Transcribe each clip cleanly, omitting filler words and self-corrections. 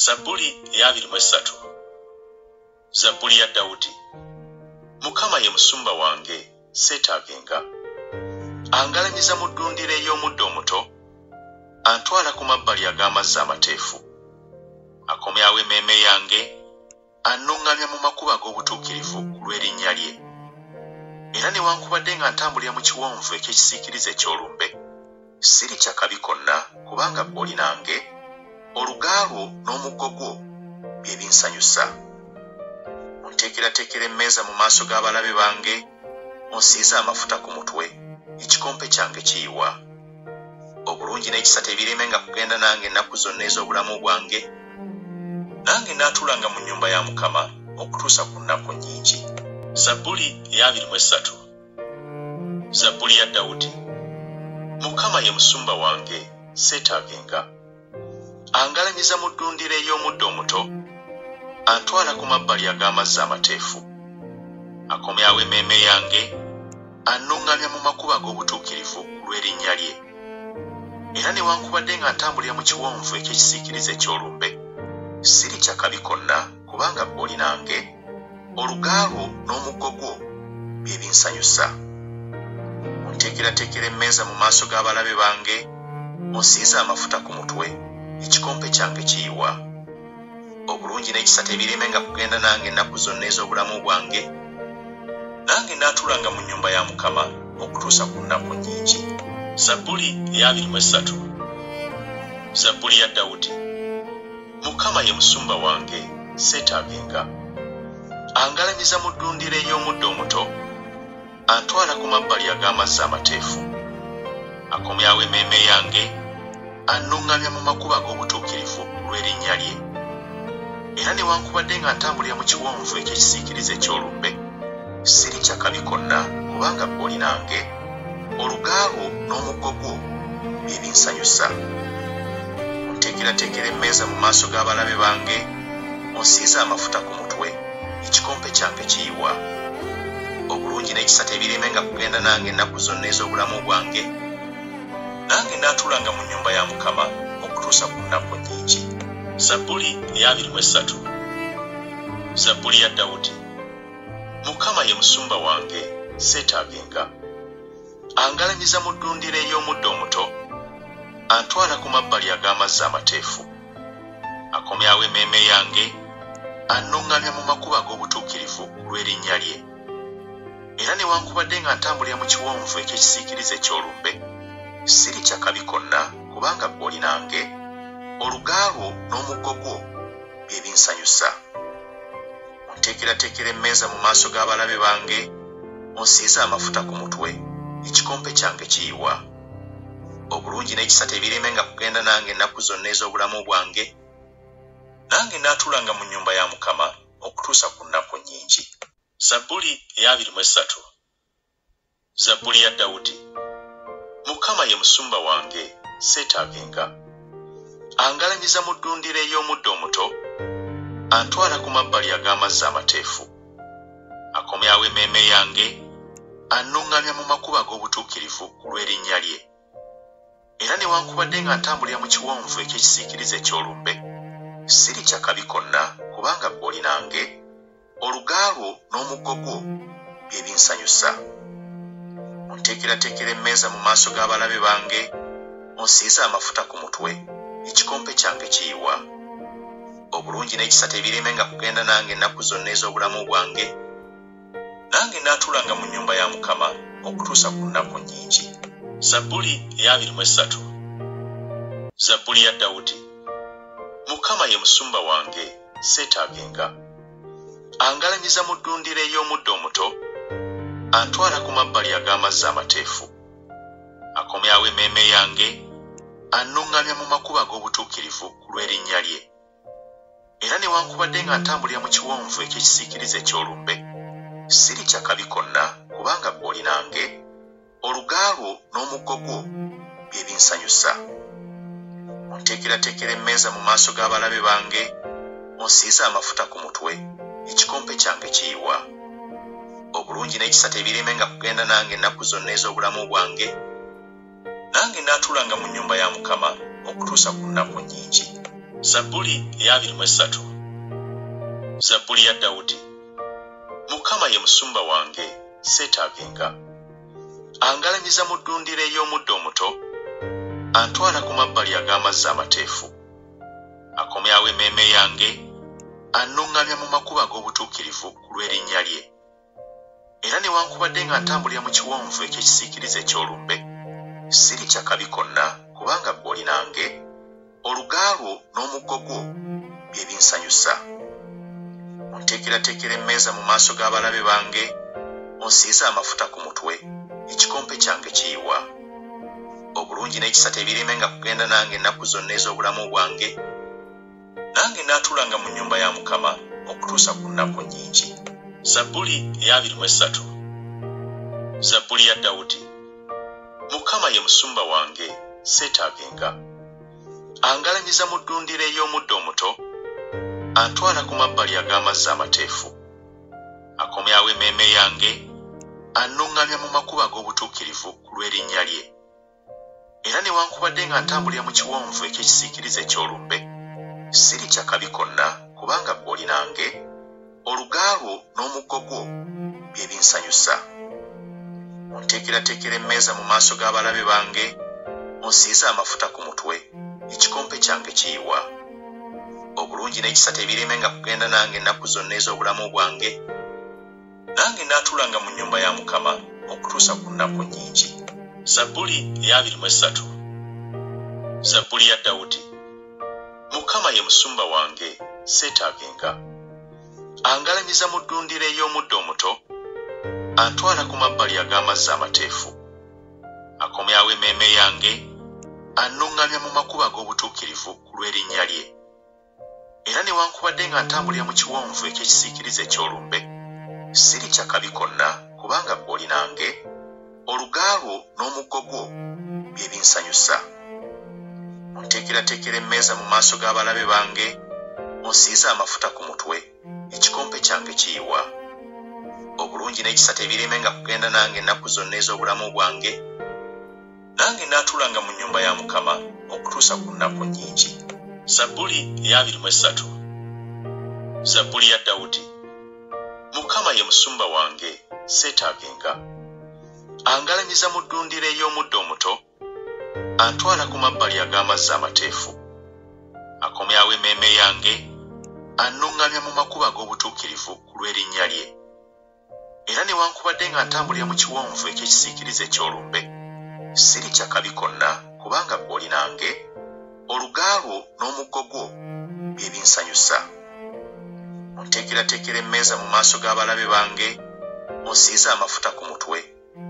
Zabbuli eya 23. Zabbuli ya Dawudi. Mukama ye musumba wange, seetaagenga. Angalamiza mu ddundiro ery'omuddo omuto, antwala ku mabbali ag'amazzi amateefu. Akomyawo emmeeme yange, annuŋŋamya mu makubo ag'obutuukirivu ku lw'erinnya lye. Era newankubadde nga ntambulira mu kiwonvu eky'ekisiikirize eky'olumbe, siritya kabi konna, kubanga ggwe oli nange, oluga lwo n'omuggo gwo bye binsanyusa. Onteekerateekera emmeeza mu maaso g'abalabe bange, onsiize amafuta ku mutwe, ekikompe kyange kiyiwa. Obulungi n'ekisa tebiremenga kugenda nange ennaku zonna ez'obulamu bwange, nange naatuulanga mu nnyumba ya Mukama okutuusa ku nnaku nnyingi. Zabbuli eya 23. Zabbuli ya Dawudi. Mukama ye musumba wange, seetaagenga. Angalamiza mu ddundiro ery'omuddo omuto, antwala ku mabbali ag'amazzi amateefu. Akomyawo emmeeme yange, annuŋŋamya mu makubo ag'obutuukirivu ku lw'erinnya lye. Era newankubadde nga ntambulira mu kiwonvu eky'ekisiikirize eky'olumbe, siritya kabi konna, kubanga ggwe oli nange, oluga lwo n'omuggo gwo bye binsanyusa. Onteekerateekera emmeeza mu maaso g'abalabe bange, onsiize amafuta ku mutwe, ekikompe kyange kiyiwa. Obulungi n'ekisa tebiremenga kugenda nange ennaku zonna ez'obulamu bwange, nange naatuulanga mu nnyumba ya Mukama okutuusa ku nnaku nnyingi. Zabbuli eya 23. Zabbuli ya Dawudi. Mukama ye musumba wange, seetaagenga. Angalamiza mu ddundiro ery'omuddo omuto, antwala ku mabbali ag'amazzi amateefu. Akomyawo emmeeme yange, annuŋŋamya mu makubo ag'obutuukirivu ku lw'erinnya lye. Era newankubadde nga ntambulira mu kiwonvu eky'ekisiikirize eky'olumbe, siritya kabi konna, kubanga ggwe oli nange, oluga lwo n'omuggo gwo bye binsanyusa. Onteekerateekera emmeeza mu maaso g'abalabe bange, onsiize amafuta ku mutwe, ekikompe kyange kiyiwa. Obulungi n'ekisa tebiremenga kugenda nange ennaku zonna ez'obulamu bwange, nange naatuulanga mu nnyumba ya Mukama okutuusa ku nnaku nnyingi. Zabbuli eya 23. Zabbuli ya Dawudi. Mukama ye musumba wange, seetaagenga. Angalamiza mu ddundiro ery'omuddo omuto, antwala ku mabbali ag'amazzi amateefu. Akomyawo emmeeme yange, annuŋŋamya mu makubo ag'obutuukirivu ku lw'erinnya lye. Era newankubadde nga ntambulira mu kiwonvu eky'ekisiikirize eky'olumbe, siritya kabi konna, kubanga ggwe oli nange, oluga lwo n'omuggo gwo bye binsanyusa. Onteekerateekera emmeeza mu maaso g'abalabe bange, onsiize amafuta ku mutwe, ekikompe kyange kiyiwa. Obulungi n'ekisa tebiremenga kugenda nange ennaku zonna ez'obulamu bwange, nange naatuulanga mu nnyumba ya Mukama okutuusa ku nnaku nnyingi. Zabbuli eya 23. Zabbuli ya Dawudi. Mukama ye musumba wange, seetaagenga. Angalamiza mu ddundiro ery'omuddo omuto, antwala ku mabbali ag'amazzi amateefu. Akomyawo emmeeme yange, annuŋŋamya mu makubo ag'obutuukirivu ku lw'erinnya lye. Era newankubadde nga ntambulira mu kiwonvu eky'ekisiikirize eky'olumbe, siritya kabi konna, kubanga ggwe oli nange, oluga lwo n'omuggo gwo bye binsanyusa. Onteekerateekera emmeeza mu maaso g'abalabe bange, onsiize amafuta ku mutwe, ekikompe kyange kiyiwa. Obulungi n'ekisa tebiremenga kugenda nange ennaku zonna ez'obulamu bwange, nange naatuulanga mu nnyumba ya Mukama okutuusa ku nnaku nnyingi. Zabbuli eya 23. Zabbuli ya Dawudi. Mukama ye musumba wange, seetaagenga. Angalamiza mu ddundiro ery'omuddo omuto, antwala ku mabbali ag'amazzi amateefu. Akomyawo emmeeme yange, annuŋŋamya mu makubo ag'obutuukirivu ku lw'erinnya lye. Era newankubadde nga ntambulira mu kiwonvu eky'ekisiikirize eky'olumbe, siritya kabi konna, kubanga ggwe oli nange, oluga lwo n'omuggo gwo bye binsanyusa. Onteekerateekera emmeeza mu maaso g'abalabe bange, onsiize amafuta ku mutwe, ekikompe kyange kiyiwa. Obulungi n'ekisa tebiremenga kugenda nange ennaku zonna ez'obulamu bwange, nange naatuulanga mu nnyumba ya Mukama okutuusa ku nnaku nnyingi. Zabbuli eya 23. Zabbuli ya Dawudi. Mukama ye musumba wange, seetaagenga. Angalamiza mu ddundiro ery'omuddo omuto, antwala ku mabbali ag'amazzi amateefu. Akomyawo emmeeme yange, annuŋŋamya mu makubo ag'obutuukirivu ku lw'erinnya lye. Era newankubadde nga ntambulira mu kiwonvu eky'ekisiikirize eky'olumbe, siritya kabi konna, kubanga ggwe oli nange, oluga lwo n'omuggo gwo bye binsanyusa. Onteekerateekera emmeeza mu maaso g'abalabe bange, onsiize amafuta ku mutwe, ekikompe kyange kiyiwa. Obulungi n'ekisa tebiremenga kugenda nange ennaku zonna ez'obulamu bwange, nange naatuulanga mu nnyumba ya Mukama okutuusa ku nnaku nnyingi. Zabbuli eya 23. Zabbuli ya Dawudi. Mukama ye musumba wange, seetaagenga. Angalamiza mu ddundiro ery'omuddo omuto, antwala ku mabbali ag'amazzi amateefu. Akomyawo emmeeme yange, annuŋŋamya mu makubo ag'obutuukirivu ku lw'erinnya lye. Era newankubadde nga ntambulira mu kiwonvu eky'ekisiikirize eky'olumbe, siritya kabi konna, kubanga ggwe oli nange, oluga lwo n'omuggo gwo bye binsanyusa. Onteekerateekera emmeeza mu maaso g'abalabe bange, onsiize amafuta ku mutwe, ekikompe kyange kiyiwa. Obulungi n'ekisa tebiremenga kugenda nange ennaku zonna ez'obulamu bwange, nange naatuulanga mu nnyumba ya Mukama okutuusa ku nnaku nnyingi. Zabbuli eya 23. Zabbuli ya Dawudi. Mukama ye musumba wange, seetaagenga. Angalamiza mu ddundiro ery'omuddo omuto, antwala ku mabbali ag'amazzi amateefu. Akomyawo emmeeme yange, annuŋŋamya mu makubo ag'obutuukirivu ku lw'erinnya lye. Era newankubadde nga ntambulira mu kiwonvu eky'ekisiikirize eky'olumbe, siritya kabi konna, kubanga ggwe oli nange, oluga lwo n'omuggo gwo bye binsanyusa. Onteekerateekera emmeeza mu maaso g'abalabe bange, onsiize amafuta ku mutwe, ekikompe kyange kiyiwa. Obulungi n'ekisa tebiremenga kugenda nange ennaku zonna ez'obulamu bwange, nange naatuulanga mu nnyumba ya Mukama okutuusa ku nnaku nnyingi. Zabbuli eya 23. Zabbuli ya Dawudi. Mukama ye musumba wange, seetaagenga. Angalamiza mu ddundiro ery'omuddo omuto, antwala ku mabbali ag'amazzi amateefu. Akomyawo emmeeme yange, annuŋŋamya mu makubo ag'obutuukirivu ku lw'erinnya lye. Era newankubadde nga ntambulira mu kiwonvu eky'ekisiikirize eky'olumbe, siritya kabi konna, kubanga ggwe oli nange, oluga lwo n'omuggo gwo bye binsanyusa. Onteekerateekera emmeeza mu maaso g'abalabe bange, onsiize amafuta ku mutwe,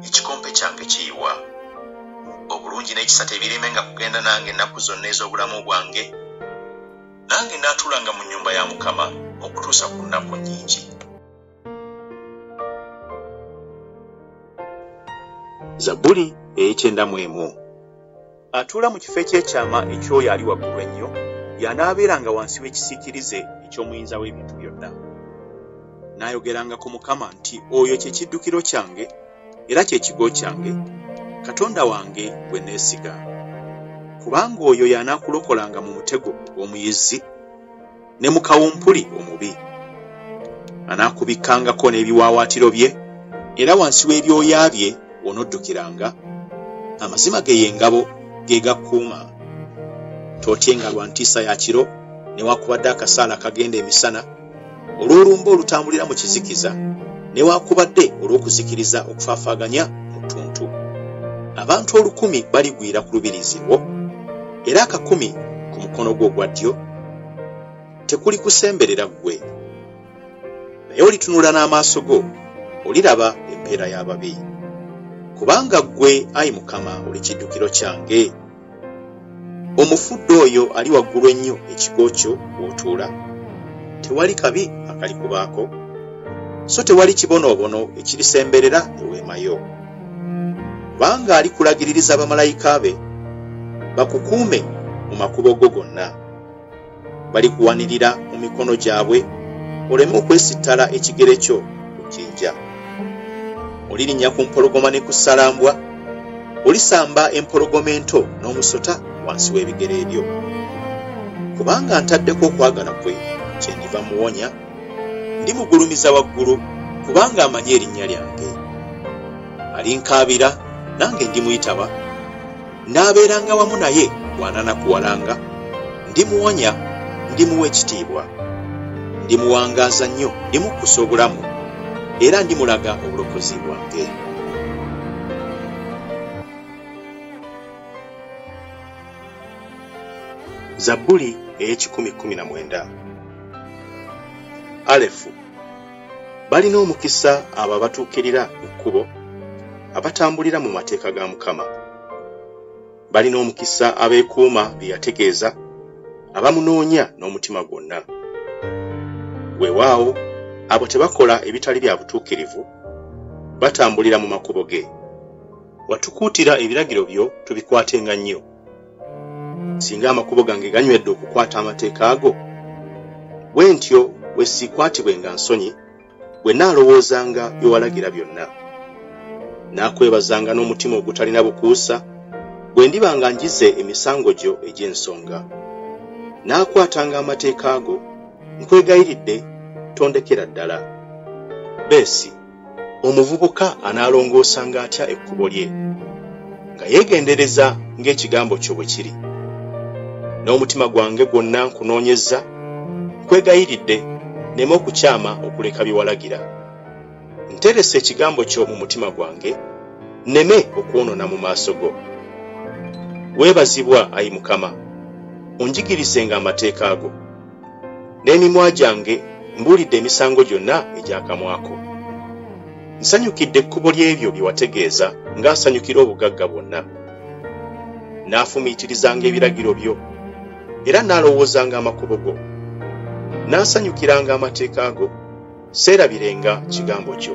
ekikompe kyange kiyiwa. Obulungi n'ekisa tebiremenga kugenda nange ennaku zonna ez'obulamu bwange, nange naatuulanga mu nnyumba ya Mukama okutuusa ku nnaku nnyingi. Zabbuli ey'ekyenda mu emu. Atuula mu kifo eky'ekyama eky'oyo Ali Waggulu Ennyo, y'anaabeeranga wansi w'ekisiikirize eky'Omuyinza w'ebintu byonna. Nnaayogeranga ku Mukama nti, Oyo kye kiddukiro kyange era kye kigo kyange, Katonda wange gwe neesiga. Kubanga oyo y'anaakulokolanga mu mutego ogw'omuyizzi, ne mu kawumpuli omubi. Anaakubikkangako n'ebiwaawaatiro bye, era wansi w'ebyoya bye onoddukiranga, amazima ge ye ngabo ge gakkuuma. Tootyenga lwa ntiisa ya kiro, newaakubadde akasaale akagenda emisana, olw'olumbe olutambulira mu kizikiza, newaakubadde olw'okuzikiriza okufaafaaganya mu ttuntu. Abantu olukumi baligwira ku lubiriizi lwo, era akakumi ku mukono gwo ogwa ddyo, tekulikusemberera ggwe. Naye olitunula n'amaaso go, oliraba empeera y'ababi. Kubanga ggwe, ayi Mukama, oli kiddukiro kyange, Omufudde oyo Ali Waggulu Ennyo ekigo kyo w'otuula. Tewali kabi akalikubaako, so tewali kibonoobono ekirisemberera eweema yo. Kubanga alikulagiririza bamalayika be, bakukuume mu makubo go gonna. Balikuwanirira mu mikono gyabwe, oleme okwesittala ekigere kyo ku jjinja. Olirinnya ku mpologoma ne ku ssalambwa, olisamba empologoma ento n'omusota wansi w'ebigere byo. Kubanga ntaddeko okwagala kwe, kyendiva muwonya, ndimugulumiza waggulu, kubanga amanyi erinnya lyange. Alinkaabira, nange ndimuyitaba, naabeeranga wamu naye bw'anaanakuwalanga, ndimuwonya, ndimuwa ekitiibwa. Ndimuwangaaza nnyo, ndimukkusa obulamu, era ndimulaga obulokozi bwange. Zabbuli ey'ekikumi 19. Alefu. Balina omukisa abo abatuukirira mu kkubo, abatambulira mu mateeka ga Mukama. Balina omukisa abeekuuma bye yategeeza, abamunoonya n'omutima gwonna. Weewaawo abo tebakola ebitali bya butuukirivu, batambulira mu makubo ge. Watukuutira ebiragiro byo tubikwatenga nnyo. Singa amakubo gange ganywedde okukwata amateeka go, bwe ntyo bwe siikwatibwenga nsonyi, bwe nnaalowoozanga bye walagira byonna. Nnaakwebazanga n'omutima ogutalina bukuusa, bwe ndibanga njize emisango gyo egy'ensonga. Nnaakwatanga amateeka go, nkwegayiridde tondekera ddala. Beesi. Omuvubuka anaalongoosanga atya ekkubo lye? Nga yeegendereza ng'ekigambo kyo bwe kiri. N'omutima gwange gwonna nkunoonyezza, nkwegayiridde nneme okukyama okuleka bye walagira. Nterese ekigambo kyo mu mutima gwange, nneme okwonoona mu maaso go. Weebazibwa, ayi Mukama, onjigirizenga amateeka go. N'emimwa gyange mbuulidde emisango gyonna egy'akamwa ko. Nsanyukidde ekkubo ly'ebyo bye wategeeza ng'asanyukira obugagga bwonna. Nnaafumiitirizanga ebiragiro byo, era nnaalowoozanga amakubo go. Nnaasanyukiranga amateeka go, seerabirenga kigambo kyo.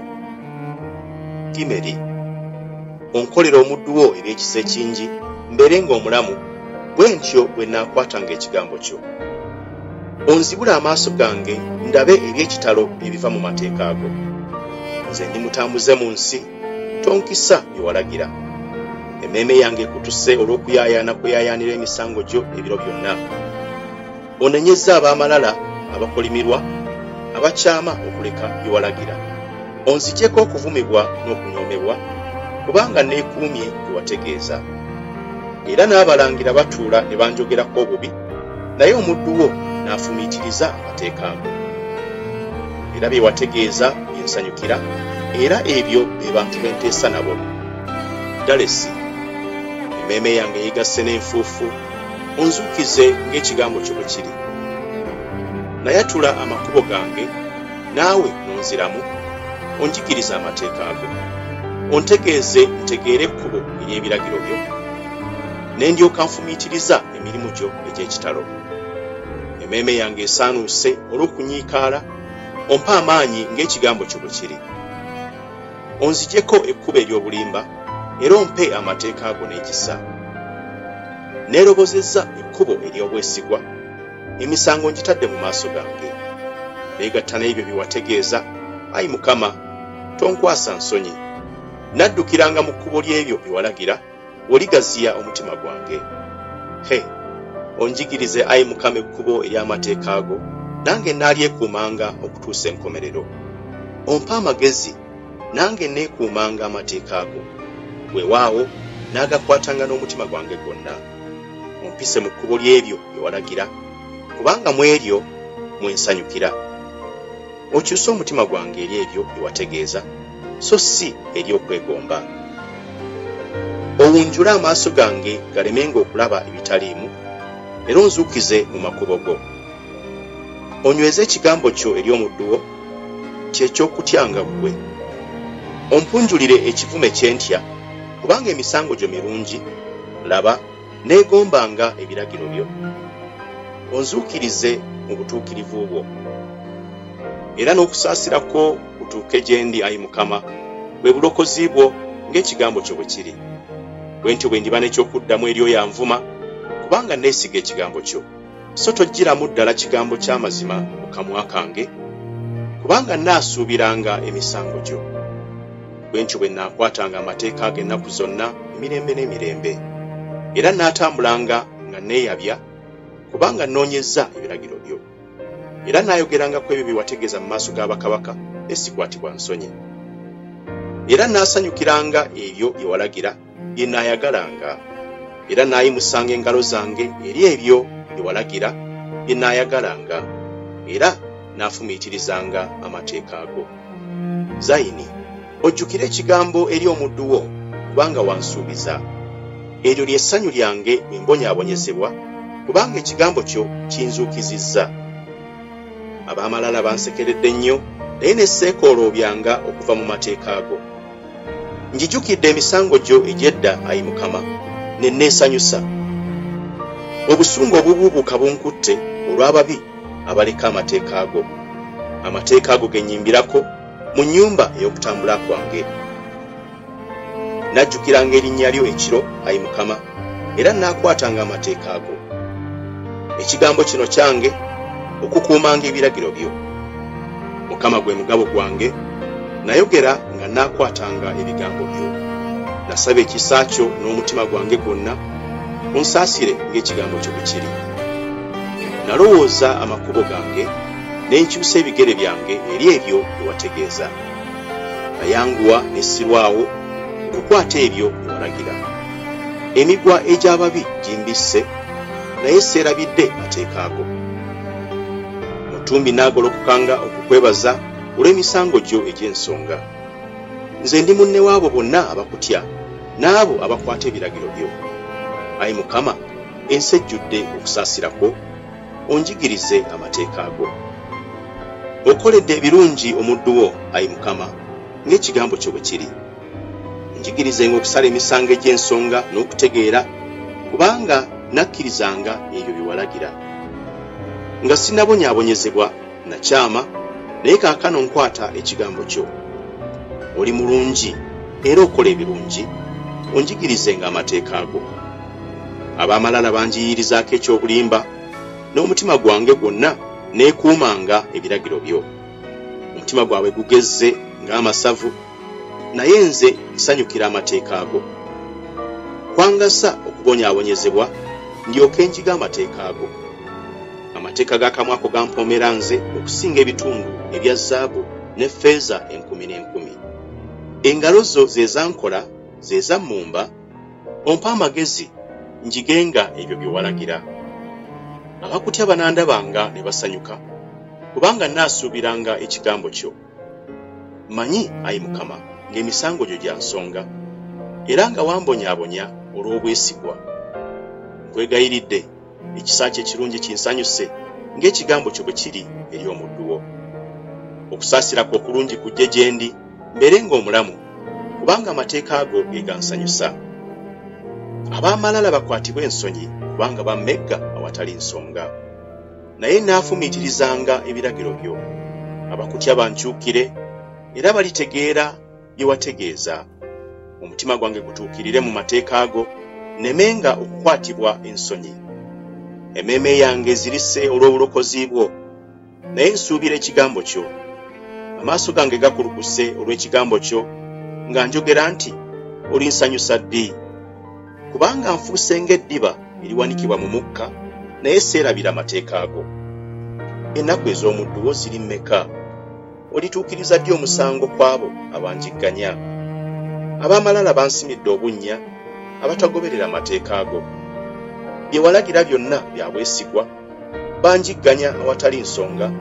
Gimeri. Onkolere omuddu wo eby'ekisa ekingi, mbeerenga omulamu, bwe ntyo bwe nnaakwatanga ekigambo kyo. Onzibule amaaso gange ndabe eby'ekitalo ebiva mu mateeka go. Nze ndi mutambuze mu nsi, tonkisa bye walagira. Emmeeme yange ekutuse olw'okuyaayaana kweyaayaanira emisango gyo ebiro byonna. Onenyezza ab'amalala abakolimirwa, abakyama okuleka bye walagira. Onzigyeko okuvumibwa n'okunyoomebwa, kubanga neekuumye bye wategeeza. Era n'abalangira batuula ne banjogerako obubi, naye omuddu wo n'afumiitiriza amateeka go. Era bye wategeeza bye nsanyukira, era ebyo be bantu be nteesa nabo. Dalesi. Emmeeme yange yeegasse n'enfuufu, onzuukize ng'ekigambo kyo bwe kiri. Nayatula amakubo gange, naawe n'onziramu, onjigirize amateeka go. Ontegeeze ntegeere ekkubo ery'ebiragiro byo, ne ndyoka nfumiitiriza emirimu gyo egy'ekitalo. Emmeeme yange esaanuuse olw'okunyiikaala, ompe amaanyi ng'ekigambo kyo bwe kiri. Onzigyeko ekkubo ery'obulimba, era ompe amateeka go n'ekisa. Neerobozezza ekkubo ery'obwesigwa, emisango ngitadde mu maaso gange. Neegatta n'ebyo bye wategeeza, ayi Mukama, tonkwasa nsonyi. Naddukiranga mu kkubo ly'ebyo bye walagira, oligaziya omutima gwange. He, onjigirize ayi Mukama ekkubo ery'amateeka go, nange nnaalyekuumanga okutuusa enkomerero. Ompe amagezi, nange nneekuumanga amateeka go. Weewaawo naagakwatanga n'omutima gwange gwonna. Ompise mu kkubo ly'ebyo bye walagira, kubanga mu eryo mwe nsanyukira. Okyuse omutima gwange eri ebyo bye wategeeza, so si eri okwegomba. Owunjule amaaso gange galemenga okulaba ebitaliimu, era onzuukize mu makubo go. Onyweze ekigambo kyo eri omuddu wo, kye ky'okutyanga ggwe. Ompunjulire ekivume kye ntya, kubanga emisango gyo mirungi, laba, neegombanga ebiragiro byo. Onzuukirize mu butuukirivu bwo. Era n'okusaasira kwo kutuuke gye ndi, ayi Mukama, bwe bulokozi bwo, ng'ekigambo kyo bwe kiri. Bwe ntyo bwe ndiba n'eky'okuddamu eri oyo anvuma, kubanga neesiga ekigambo kyo. So toggyiramu ddala kigambo ky'amazima mu kamwa kange, kubanga nnaasuubiranga emisango gyo. Bwe ntyo bwe nnaakwatanga amateeka go ennaku zonna emirembe n'emirembe. Era nnaatambulanga nga neeyabya, kubanga nnoonyezza ebiragiro byo. Era naayogeranga ku ebyo bye wategeeza mu maaso ga bakabaka, ne sikwatibwa nsonyi. Era naasanyukiranga ebyo bye walagira, bye naayagalanga. Era naayimusanga engalo zange eri ebyo bye walagira, bye naayagalanga. Era naafumiitirizanga amateeka go. Zayini, ojjukire ekigambo eri omuddu wo, kubanga wansuubiza. Eryo lye ssanyu lyange bwe mbonyaabonyezebwa, kubanga ekigambo kyo kinzuukizizza. Ab'amalala bansekeredde nnyo, naye ne seekooloobyanga okuva mu mateeka go. Njijukidde emisango gyo egy'edda, ayi Mukama, ne neesanyusa. Obusungu obubuubuuka bunkutte olw'ababi abaleka amateeka go. Amateeka go ge nnyimbirako mu nnyumba ey'okutambula kwange. Najjukiranga erinnya lyo ekiro, ayi Mukama, era naakwatanga amateeka go. Ekigambo kino kyange okukuumanga ebiragiro byo. Mukama gwe mugabo gwange, nayogera nga naakwatanga ebigambo byo. Nasaba ekisa kyo n'omutima gwange gwonna, onsaasire ng'ekigambo kyo bwe kiri. Nalowooza amakubo gange, ne nkyusa ebigere byange eri ebyo bye wategeeza. Nayanguwa ne sirwawo okukwata ebyo bye walagira. Emigwa egy'ababi gimbisse, naye seerabidde mateeka go. Mu ttumbi naagolokokanga okukwebaza olw'emisango gyo egy'ensonga. Nze ndi munne w'abo bonna abakutya, n'abo abakwata ebiragiro byo. Ayi Mukama, ensi ejjudde okusaasira kwo, onjigirize amateeka go. Okoledde ebirungi omuddu wo, ayi Mukama, ng'ekigambo kyo bwe kiri. Onjigirizenga okusala emisango egy'ensonga n'okutegeera, kubanga nakkirizanga ebyo bye walagira. Nga sinnabonyaabonyezebwa nakyama, naye kaakano nkwata ekigambo kyo. Oli mulungi era okola ebirungi, onjigirizenga amateeka go. Ab'amalala banjiyiirizaako eky'obulimba, n'omutima gwange gwonna neekuumanga ebiragiro byo. Omutima gwabwe gugezze ng'amasavu, naye nze nsanyukira amateeka go. Kwangasa okubonyaabonyezebwa, ndyoke njige amateeka go. Amateeka g'akamwa ko gampoomera nze okusinga ebitundu ebya zaabu ne ffeeza enkumi n'enkumi. Engalo zo ze zankola, ze zammumba, ompe amagezi njigenga ebyo bye walagira. Abakutya banandabanga ne basanyuka, kubanga nnaasuubiranga ekigambo kyo. Mmanyi, ayi Mukama, ng'emisango gyo gya nsonga, era nga wambonyaabonya olw'obwesigwa. Nkwegayiridde, ekisa kyo ekirungi kinsanyuse, ng'ekigambo kyo bwe kiri eri omuddu wo. Okusaasira kwo okulungi kujje gye ndi, mbeerenga omulamu, kubanga amateeka go ge gansanyusa. Ab'amalala bakwatibwe ensonyi, kubanga bammegga awatali nsonga. Naye nnaafumiitirizanga ebiragiro byo. Abakutya bankyukire, era balitegeera bye wategeeza. Omutima gwange gutuukirire mu mateeka go, nnemenga okukwatibwa ensonyi. Emmeeme yange ezirise olw'obulokozi bwo, naye nsuubira ekigambo kyo. Amaaso gange gakulukuse olw'ekigambo kyo, nga njogera nti, Olinsanyusa ddi? Kubanga nfuuse ng'eddiba eriwanikibwa mu mukka, naye seerabira mateeka go. Ennaku ez'omuddu wo ziri mmeka? Olituukiriza ddi omusango ku abo abanjigganya? Ab'amalala bansimidde obunnya, abatagoberera mateeka go. Bye walagira byonna bya bwesigwa, banjigganya awatali nsonga,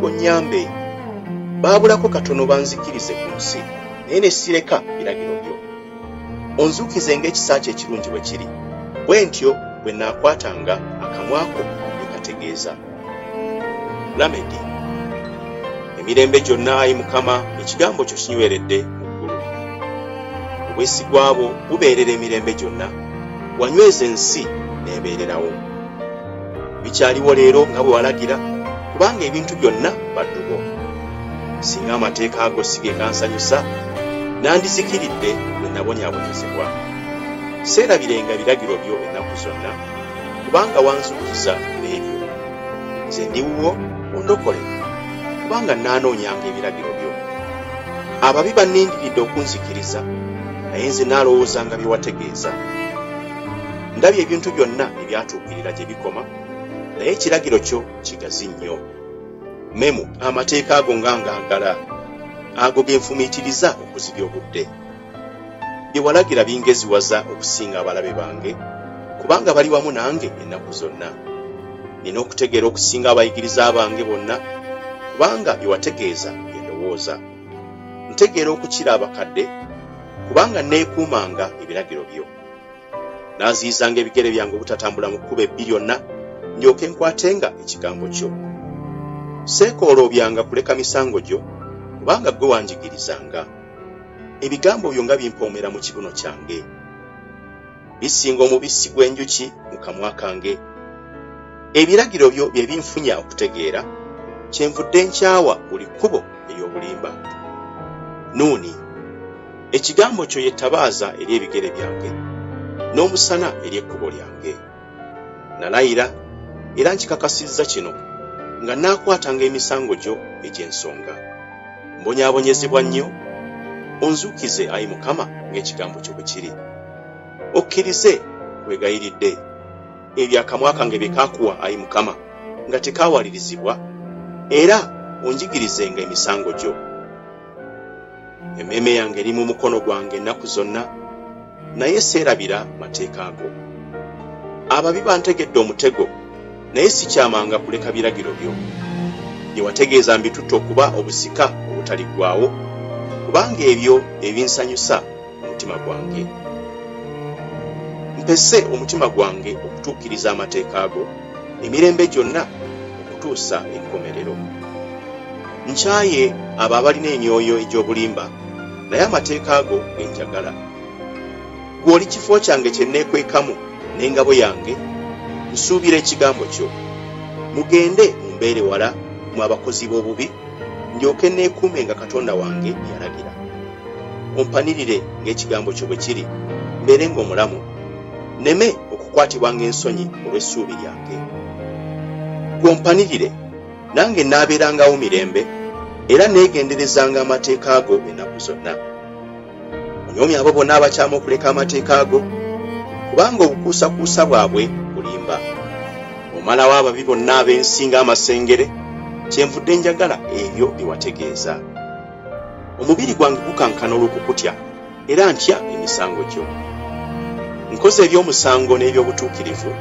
onnyambe. Baabulako katono banzikirize ku nsi, naye ne sireka biragiro byo. Onzuukize ng'ekisa kyo ekirungi bwe kiri, bwe ntyo bwe nnaakwatanga akamwa ko bye kategeeza. Lamedi. Emirembe gyonna, ayi Mukama, ekigambo kyo kinyweredde mu ggulu. Obwesigwa bwo bubeerera emirembe gyonna, wanyweza ensi n'ebeererawo. Bikyaliwo leero nga bwe walagira, kubanga ebintu byonna baddu bo. Singa amateeka go si ge gansanyusa, nandizikiridde bwe nabonyaabonyezebwa. Seerabirenga biragiro byo ennaku zonna, kubanga wanzuukiza n'ebyo. Nze ndi wuwo, ondokole, kubanga nnaanoonyanga ebiragiro byo. Ababi bannindiridde okunzikiriza, naye nze naalowoozanga bye wategeeza. Ndabye ebintu byonna ebyatuukirira gye bikoma, naye ekiragiro kyo kigazi nnyo. Memu amateeka ago nga ngaagala, ago ge nfumiitiriza okuzibya obudde. Bye walagira bingeziwaza okusinga abalabe bange, kubanga bali wamu nange ennaku zonna. Nina okutegeera okusinga abayigiriza bange bonna, kubanga bye wategeeza bye ndowooza. Ntegeera okukira abakadde, kubanga neekuumanga ebiragiro byo. Naaziyizanga ebigere byange obutatambula mu kkubo ebbi lyonna, ndyoke nkwatenga ekigambo kyo. Seekooloobyanga kuleka misango gyo, kubanga ggwe wanjigirizanga. Ebigambo byo nga bimpoomera mu kibuno kyange! Bisinga omubisi gw'enjuki mu kamwa kange. Ebiragiro byo bye binfunya okutegeera, kyenvudde nkyawa buli kkubo ery'obulimba. Nuuni. Ekigambo kyo ye ttabaaza eri ebigere byange, n'omusana eri ekkubo lyange. Nalayira, era nkikakasizza kino, nga nnaakwatanga emisango gyo egy'ensonga. Mbonyaabonyezebwa nnyo, onzuukize, ayi Mukama, ng'ekigambo kyo bwe kiri. Okkirize, nkwegayiridde, ebyo akamwa kange bye kaakuwa, ayi Mukama, nga tekaawalirizibwa, era onjigirizenga emisango gyo. Emmeeme yange eri mu mukono gwange ennaku zonna, naye seerabira mateeka go. Ababi bantegedde omutego, naye sikyamanga kuleka biragiro byo. Bye wategeeza mbitutte okuba obusika obutaliggwaawo, kubanga ebyo bye binsanyusa mu mutima gwange. Mpese omutima gwange okutuukiriza amateeka go emirembe gyonna okutuusa enkomerero. Nkyaye abo abalina emyoyo egy'obulimba, naye amateeka go ge njagala. Ggwe oli kifo kyange kye neekwekamu n'engabo yange, nsuubira ekigambo kyo. Mugende mumbeere wala, mmwe abakozi b'obubi, ndyoke neekuumenga Katonda wange bye yalagira. Ompanirire ng'ekigambo kyo bwe kiri, mbeerenga omulamu, nneme okukwatibwanga ensonyi olw'essuubi lyange. Ggwe ompanirire, nange nnaabeerangawo mirembe, era neegenderezanga amateeka go ennaku zonna. Onyoomye abo bonna abakyama okuleka amateeka go, kubanga obukuusakuusa bwabwe bulimba. Omalawo ababi bonna ab'ensi ng'amasengere, kyenvudde njagala ebyo bye wategeeza. Omubiri gwange gukankana olw'okukutya, era ntya emisango gyo. Nkoze eby'omusango n'eby'obutuukirivu,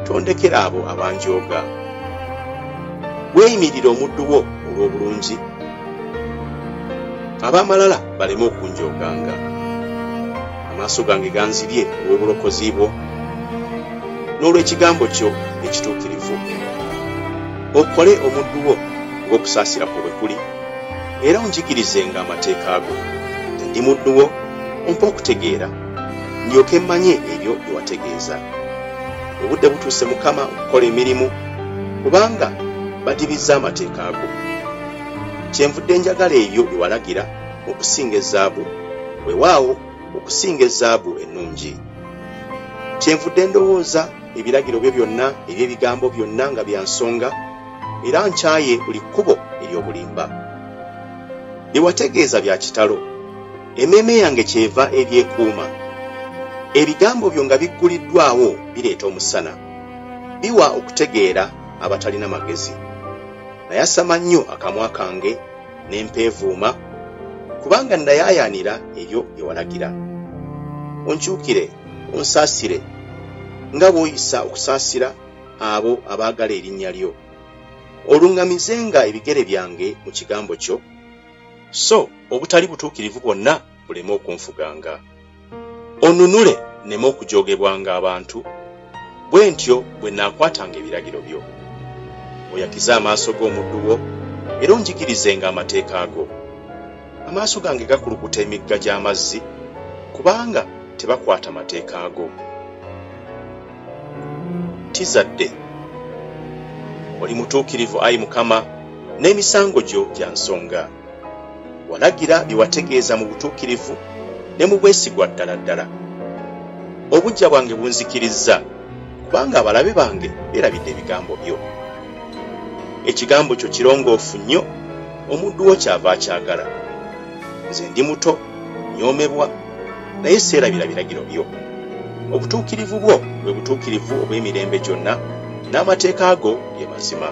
tondekera abo abanjooga. Weeyimirire omuddu wo olw'obulungi, ab'amalala baleme okunjooganga. Amaaso gange ganzibye olw'obulokozi bwo, n'olw'ekigambo kyo ekituukirivu. Okole omuddu wo ng'okusaasira kwo bwe kuli, era onjigirizenga amateeka go. Ndi muddu wo, ompe okutegeera, ndyoke mmanye ebyo bye wategeeza. Obudde butuuse Mukama okukola emirimu, kubanga badibizza amateeka go. Kyenvudde njagala ebyo bye walagira okusinga ezaabu, weewaawo okusinga ezaabu ennungi. Kyenvudde ndowooza ebiragiro byo byonna eby'ebigambo byonna nga bya nsonga, era nkyaye buli kkubo ery'obulimba. Bye wategeeza bya kitalo, emmeeme yange kyeva ebyekuuma. Ebigambo byo nga bigguliddwawo bireeta omusana, biwa okutegeera abatalina magezi. Nayasama nnyo akamwa kange ne mpeevuuma, kubanga nayaayaanira ebyo bye walagira. Onkyukire, onsaasire, nga bw'oyisa okusaasira abo abaagala erinnya lyo. Oluŋŋamizenga ebigere byange mu kigambo kyo, so obutali butuukirivu bwonna buleme okunfuganga. Onnunule nneme okujoogebwanga abantu, bwe ntyo bwe nnaakwatanga ebiragiro byo. Oyakize amaaso g'omuddu wo, era onjigirizenga amateeka go. Amaaso gange gakulukuta emigga gy'amazzi, kubanga tebakwata mateeka go. Tizadde. Oli mutuukirivu, ayi Mukama, n'emisango gyo gya nsonga. Walagira bye wategeeza mu butuukirivu ne mu bwesigwa ddala ddala. Obuggya bwange bunzikirizza, kubanga abalabe bange beerabidde ebigambo byo. Ekigambo kyo kirongoofu nnyo, omuddu wo kyava akyagala. Nze ndi muto, nnyoomebwa, naye seerabira biragiro byo. Obutuukirivu bwo bwe butuukirivu obw'emirembe gyonna, n'amateeka go ge mazima.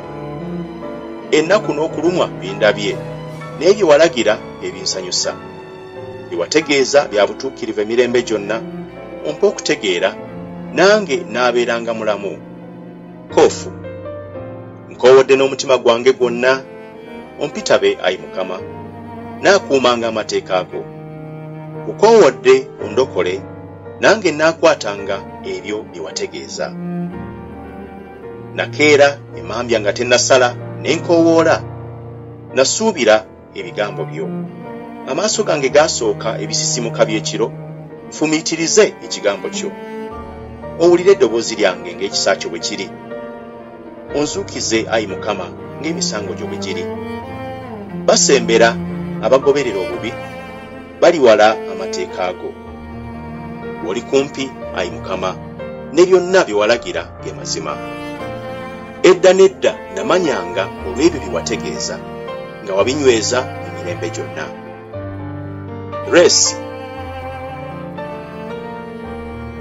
Ennaku n'okulumwa bindabye, naye bye walagira bye binsanyusa. Bye wategeeza bya butuukirivu emirembe gyonna, ompe okutegeera, nange naabeeranga mulamu. Koofu. Nkoowodde n'omutima gwange gwonna, ompitabe ayi Mukama, naakuumanga amateeka go. Nkukoowodde ondokole, nange naakwatanga ebyo bye wategeeza. Nakeera emmambya nga tennasala, ne nkoowoola, nasuubira ebigambo byo. Amaaso gange gaasooka ebisisimuka by'ekiro, nfumiitirize ekigambo kyo. Owulire eddoboozi lyange ng'ekisa kyo bwe kiri. Onzuukize ayi Mukama ng'emisango gyo bwe giri. Basembera abagoberera obubi, baliwala amateeka go. Oli kumpi ayi Mukama, ne byonna bye walagira ge mazima. Edda n'edda namanyanga olw'ebyo bye wategeeza, nga wabinyweza emirembe gyonna. Resi.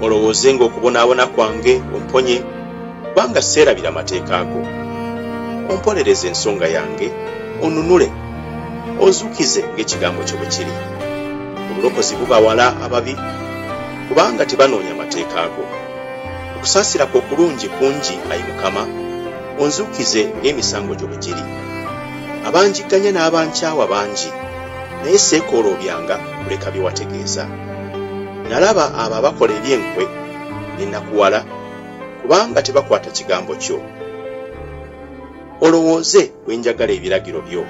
Olowoozenga okubonaabona kwange, omponye, kubanga seerabira mateeka go. Ompolereze ensonga yange, onnunule, onzuukize ng'ekigambo kyo bwe kiri. Obulokozi buba wala ababi, kubanga tebanoonya mateeka go. Okusaasira kwo okulungi kungi, ayi Mukama, onzuukize ng'emisango gyo bwe giri. Abanjigganya n'abankyawa bangi, naye seekooloobyanga kuleka bye wategeeza. Nalaba abo abakola eby'enkwe ne nnakuwala, kubanga tebakwata kigambo kyo. Olowooze bwe njagala ebiragiro byo.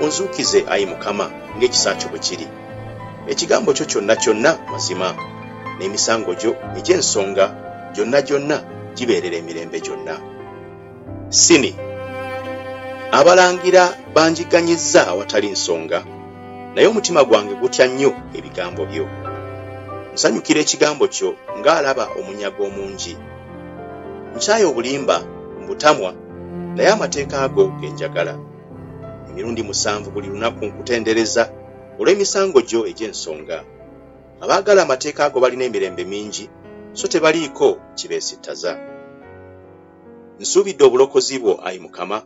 Onzuukize ayi Mukama ng'ekisa kyo bwe kiri. Ekigambo kyo kyonna kyonna mazima, n'emisango gyo egy'ensonga gyonna gyonna gibeerera emirembe gyonna. Sini. Abalangira banjigganyizza awatali nsonga, naye omutima gwange gutya nnyo ebigambo byo. Nsanyukira ekigambo kyo ng'alaba omunyago omungi. Nkyaye obulimba, mbutamwa, naye amateeka go ge njagala. Emirundi 7 buli lunaku nkutendereza olw'emisango gyo egy'ensonga. Abaagala amateeka go balina emirembe mingi, so tebaliiko kibeesittaza. Nsuubidde obulokozi bwo, ayi Mukama,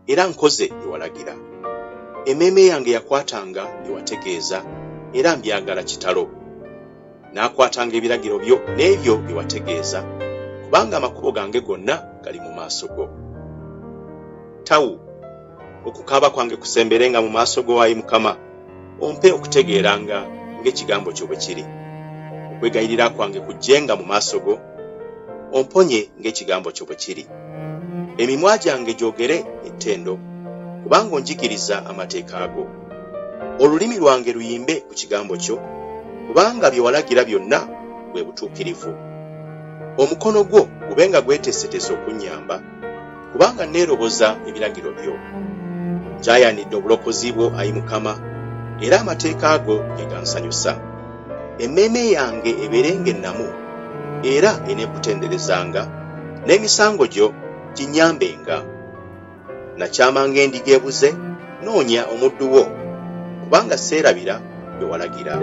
era nkoze bye walagira. Emmeeme yange yakwatanga bye wategeeza, era mbyagala kitalo. Naakwatanga ebiragiro byo n'ebyo bye wategeeza, kubanga amakubo gange gonna gali mu maaso go. Tawu. Okukaaba kwange kusemberenga mu maaso go, ayi Mukama, ompe okutegeeranga ng'ekigambo kyo bwe kiri. Okwegayirira kwange kujjenga mu maaso go, omponye ng'ekigambo kyo bwe kiri. Emimwa gyange gyogere ettendo, kubanga onjigiriza amateeka go. Olulimi lwange luyimbe ku kigambo kyo, kubanga bye walagira byonna bwe butuukirivu. Omukono gwo gubenga gweteeseteese okunnyamba, kubanga neeroboza ebiragiro byo. Nkyayanidde obulokozi bwo, ayi Mukama, era amateeka go ge gansanyusa. Emmeeme yange ebeerenga ennamu, era eneekutenderezanga, n'emisango gyo ginnyambenga. Nakyama ng'endiga ebuze, noonya omuddu wo, kubanga seerabira bye walagira.